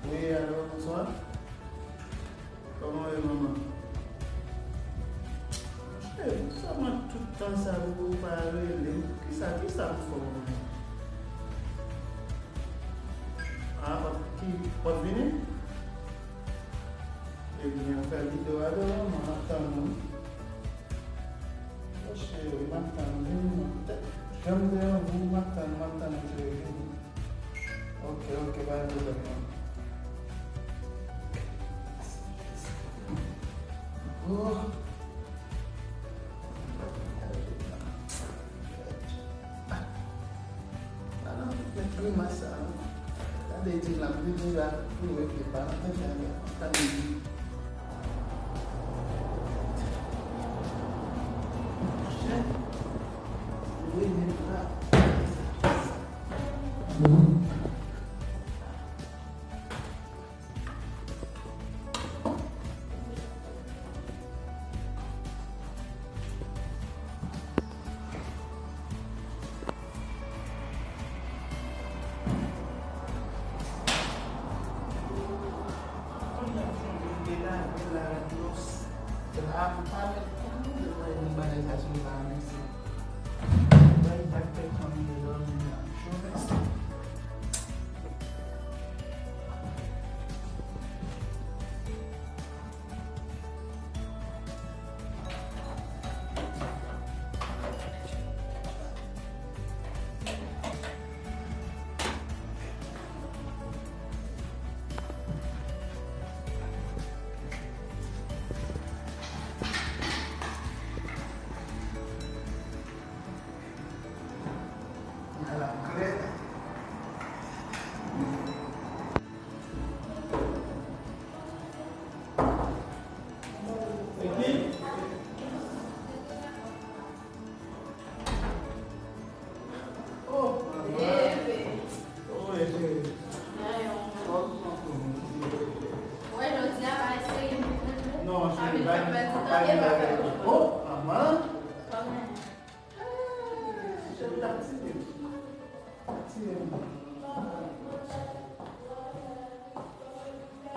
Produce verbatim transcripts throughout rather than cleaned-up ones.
Wi, alo, bonswa. Kòman w ye, manman? Cheri, sa mwen tout tan sa pou ou pa rele m. Kisa, kisa m fè w menm? Ah, w ap ki, w ap vini? Ebyen, fè videyo a devan mwen, m ap tann ou. O cheri, m ap tann ou, vini non. Jan m te anvi w, m ap tann, m ap tann ou, cheri, vini. Ok, ok, pa gen pwoblèm non. Oh. Ala, met grimas sa non. Gade ti la, vini la, pou regle pa nan tenten la. Tann li. Monchè, wi, men la.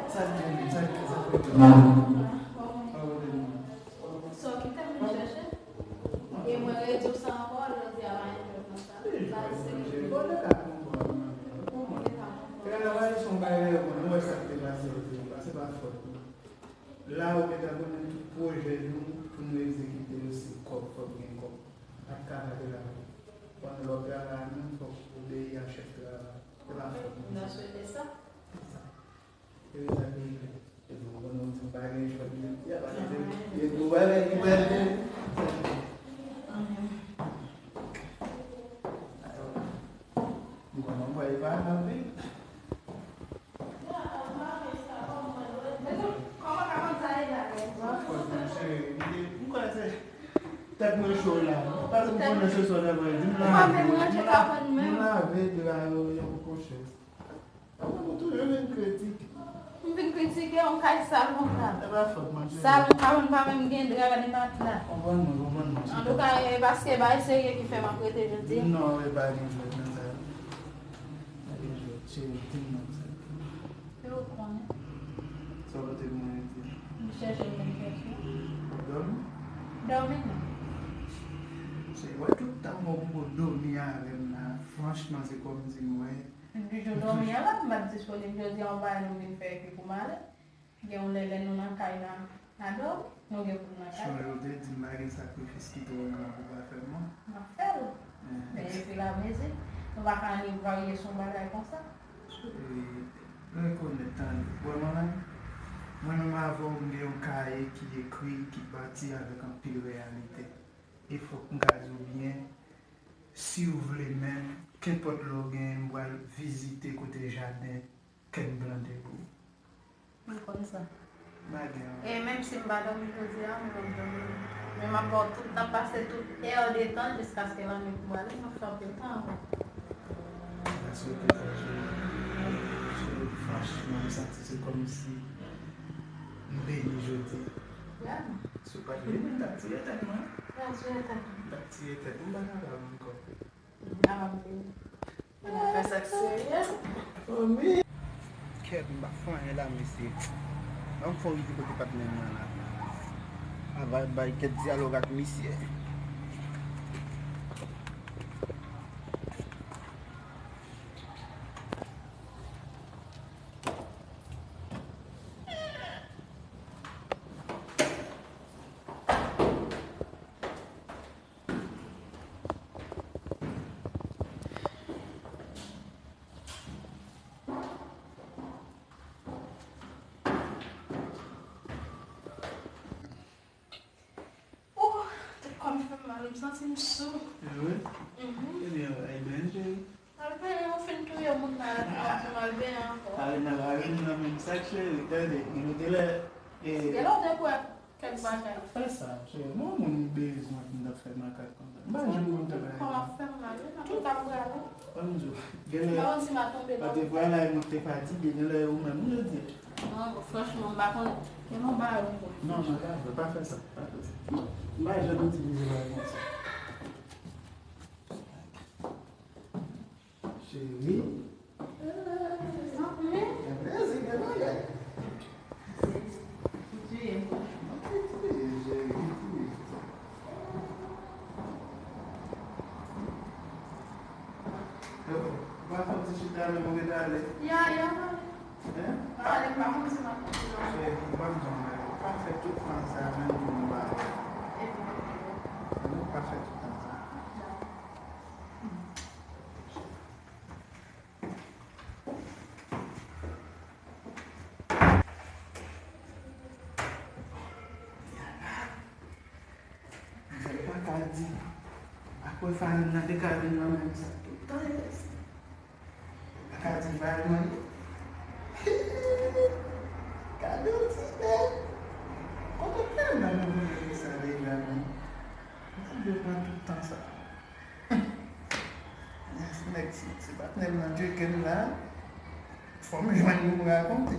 Sa k gen, sa k gen, sa k gen. Sa w kite m vin chèche? E mwen redi w sa ankò, jodi a pa gen jwèt nan sa. Travay se yon bagay, ou konnen, ou wè sa k te pase, se pa fòt mwen. La, ou gentan konnen tout pwojè nou pou nou egzekite yo, se kòb, fòk gen kòb. N ap ka gade la. Pandan lòt travay menm, fòk obeyi a chèf travay. Se pa fòt mwen. N a swete sa. Se sa. E sa ki rive. E bon, konnen w di m pa gen chwa, m di, y a pa de, e gwo bagay ki pral gen. Bon, mwen pa anvi. Tèt mwen cho la. Paske m konnen se sòt avè di m lave. M lave dra yo yon konsyans. Ou toujou vin kritike. M vin kritike yon kay sal konsa. E pa fòt mwen, cheri. Sal konsa, moun pa menm gen dra ni matla. Konprann mwen, konprann mwen. Antouka, e paske bagay serye ki fè m ap rete jodi a. Non, e pa gen jwèt nan sa. Pa gen jwèt, cheri, di m non sa. Yo konnen. Sa w pote pou mwen rete? M chèche, m vin chèche. W ap dòmi? Dòmi non. Se wè tout tan mwen pou dòmi avè m la. Franchman, se kòmsi m wè. Depi jou dòmi an la, m pa t disponib. Jodi a, yon bagay nou vin fè epi pou m ale. Gen yon lè, lè nou nan kay la, n a dòmi, nou gen pou n nan kay. Sonje w te di m pa gen sakrifis ki twò gran pou w pa fè m, non? M ap fè l. Men e filamezi, nou pa ka annik varye sou yon bagay konsa. E, rekonèt, tande. Wè mwen menm, mwen menm avè w, m gen yon kaye ki ekri, ki bati avèk anpil reyalite. E fòk m ka di w byen, si w vle menm, kenpòt lè w genyen, m pral vizite kote jaden ke m plante pou ou. M konn sa. Pa gen anyen. E menm si m pa dòmi jodi a, m p ap dòmi. Men m ap ba w tout tan, pase tout è de tan jiskaske lannwit pou ale, m ap fè anpil tan avè w. Sa se oke, franchman. Franchman, m santi se kòmsi m beni jodi a. Vrèman. Si w pa t vini, m t ap tiye tèt mwen. M t ap tiye tèt mwen. M t ap tiye tèt mwen, m pa kapab ankò. M pa kapab vini. Fè sa k serye. Fanmi. Kèt, m pa fè anyen la, mesye. Ban m fè yon rive kote patnè m nan la. A va bay kèt dyalòg ak misye. Oh, tèt kò m fè m mal, m santi m sou. E vre? Mhm. Ebyen, al benyen, cheri. Al benyen, ou fin touye moun la, epi w ap di m al benyen ankò. Al nan, al vin nan menm sak, cheri, tande, gen lè, e, gen lè w te kwè kèk bagay. Fè sa, cheri. Mwen, moun bezwen pou m t ap fè makak konsa. M pa janm konn fè bagay. Kò m ap fè m mal, wi, m ap prale. Ban m di w, gen lè, m pa konn si m a tonbe, non. Lè w te pral la, mwen te fatige, gen lè ou menm, ou jodi. Non, franchman, m pa konn. Gen yon bagay ou konn. Non, non, pa fè, pa fè sa, pa fè sa. M pa janm itilize bagay konsa. Cheri. Gen plezi, gen bagay. Ou tiye m. Mwen te tiye, cheri, ou tiye. Ou pa fè yon ti chita menm, ou ret ale? Ya, ya, pale. Hein? Pale, m pa konn si m ap kontinye. Cheri, ban m di w yon bagay. Ou pa fè tout tan sa menm pou nou pale. Epi? Ou pa fè tout tan sa. Mizè pa ka di. Apre farin nan te ka vin nan menm sa tout tan, yes. Pa ka di farin nan. Gade yon ti bèl. Kote tèlman nou konnen sa deja, men. Mwen te dwe pran tout tan sa. Yes, nèg, si, si patnè m nan tcheke m la, fò m jwenn li pou m rakonte.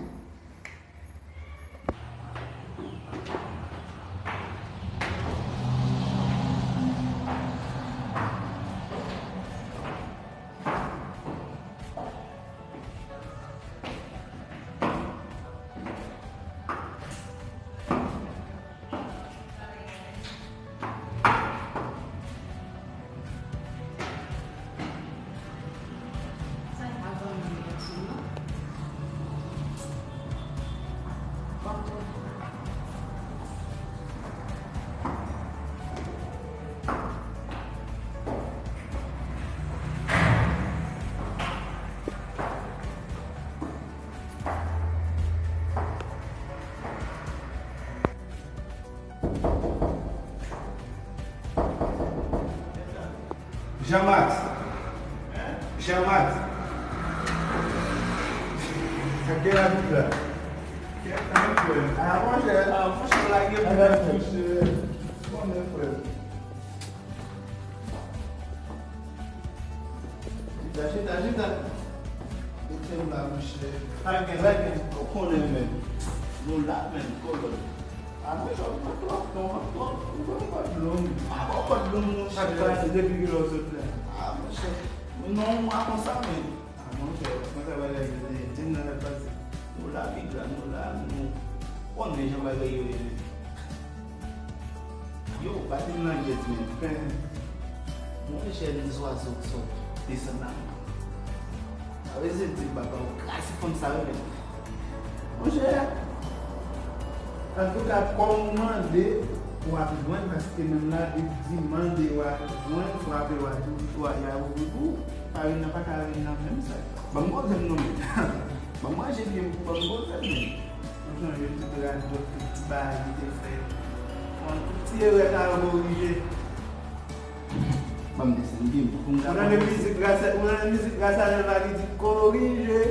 Jean-Max. Jean-Max. Sa k gen la tout la? Ah, monchè. Ah, monchè, lage pou mwen, monchè. Konnen, frè. Chita, chita, chita. Mete m la, monchè. Lage, lage. Ou konnen, men. Nou la, men, kolòn. A, men, sa, ou pran twòp, non, ou pran twòp. Ou pran kòd long. A, pran kòd long, monchè. Sa k pase depi kilè w sot la? A, monchè. Non, a konsa, men. A, monchè, konsa bagay yo te di m nan lè pase. Nou la, big la, nou la, nou konnen jan bagay yo ye, men. Yo, pa di m nan gyèt, men. Monchè, nou zwazo k sot desann la. Sa vle di, di baba, ou krasi fanm sa yo, men. Monchè, antouka, kòm ou mande, w ap jwenn, paske menm Labib di, mande, w a jwenn, frape, w a tou, chwazi, a ouvri pou ou. Farin nan pa ka vin nan menm sak. Ban m poze m non, men. Ban m manje byen, ban m poze m non. Ou sonje tout radòt, tout ti bagay ki te fèt. Bon, tout ti erè sa yo korije. Ban m desann byen pou m ka. Ou tande mizik Gracia, ou tande mizik Gracia Delva ki di korije.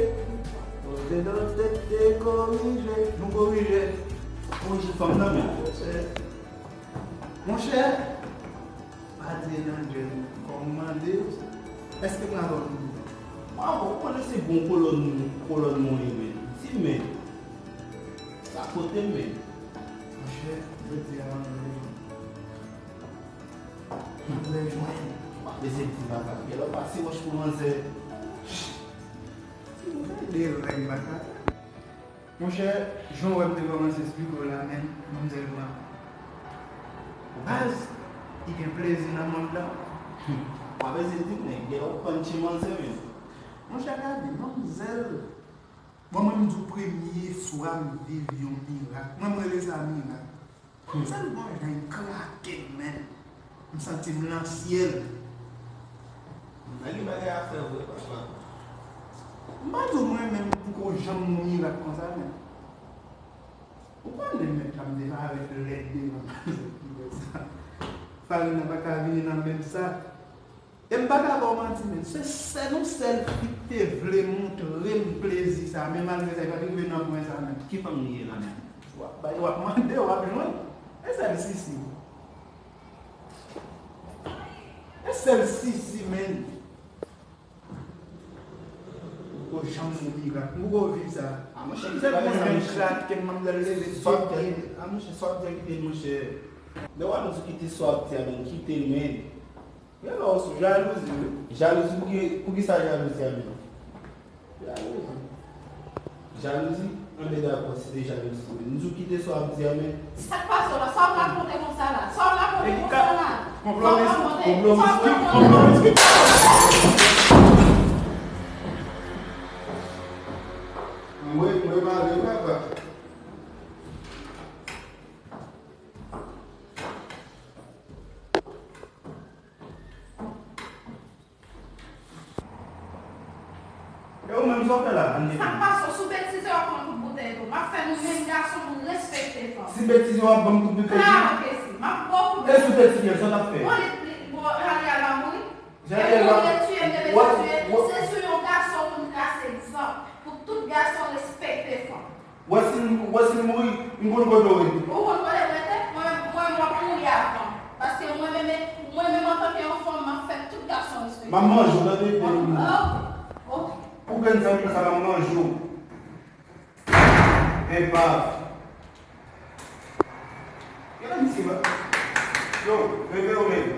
Poze do tete korije. Nou korije. Korije fanm nan, men. Monchè. Monchè. Pa di nan djèz, kòm m mande w, èske m ka ba w tout bon? Mwen, bon, ou konnen se bon kolòn, kolòn mwen ye, men. Di men. Sa kote men. Monchè, jodi a, m vle jwenn. M vle jwenn. M ap eseye di baka. Gen lè w pase wòch pou manzè. Si m fè de règ baka. Monchè, jan w wè m te kòmanse esplike w la, men, manmzèl pran. Baz, li gen plezi nan mond lan. W ap eseye di m, nèg, gen lè w pann chimpanze, men. Monchè, gade, manmzèl. Bon, mwen, m di w, premye fwa m viv yon mirak. Mwen, m rele sa mirak. Sa m gon jan krake m, men. M santi m nan syèl. Bagay, bagay a fè vre, papa. M pa di w mwen menm poko janm yon mirak konsa, men. Ou konnen mèt la m te parèt lèd devan manzè ki fè sa. Farin nan pa ka vini nan menm sak. E m pa ka ba w manti, men se sèl yon sèl fi ki te vle montre m plezi sa, men malgre sa, li pa t rive nan pwen sa menm. Ki fanm li ye la menm? W ap bay, w ap mande, w ap jwenn. E sèl Sisi. E sèl Sisi, men. Ou janm yon mirak. Ou ko viv sa. A, monchè, se bon jan krake m, manzèl leve sou pye. A, monchè, sa w ap di a kite l, monchè. Lè w ann di kite sa w ap di a, men kite l, men. Gen lè w sou jalouzi, wi. Jalouzi, pou ki, pou ki sa jalouzi a menm? Jalouzi. Jalouzi? Anben dakò, si se jalouzi, men nou kite sa w ap di a, men. Sa k pase w la? Sa w rakonte konsa la? Sa w rakonte konsa la? Sa w rakonte? Konplomis ki? Konplomis ki? Mwen, mwen male, papa. E ou menm, sa w fè la? Ann defann. Sa k pase w? Sou betize w ap pran kout boutèy tou. M ap fè nou menm gason pou n respekte fanm. Si betize w ap ban m kout boutèy tou? Klaro ke si. M ap ba w kout boutèy. E sou te tiye l, sa w t ap fè? Bon, li, li, bon, Jalial pa mouri? Jalial pa. E pou retire m, te retire. Se sou yon gason pou n trase egzanp. Pou tout gason respekte fanm. Wè si m, wè si m mouri, m konn kote w rete. Ou konn kote m rete? Mwen, mwen, m ap mouri avan. Paske mwen menm, mwen menm antanke yon fanm, m ap fè tout gason respekte. M ap manje w, tande, bebe. Oh, ok. Pou grenn zanmi sa, m ap manje w. Epav. Gade misye, ba. Yo, reveye w, men.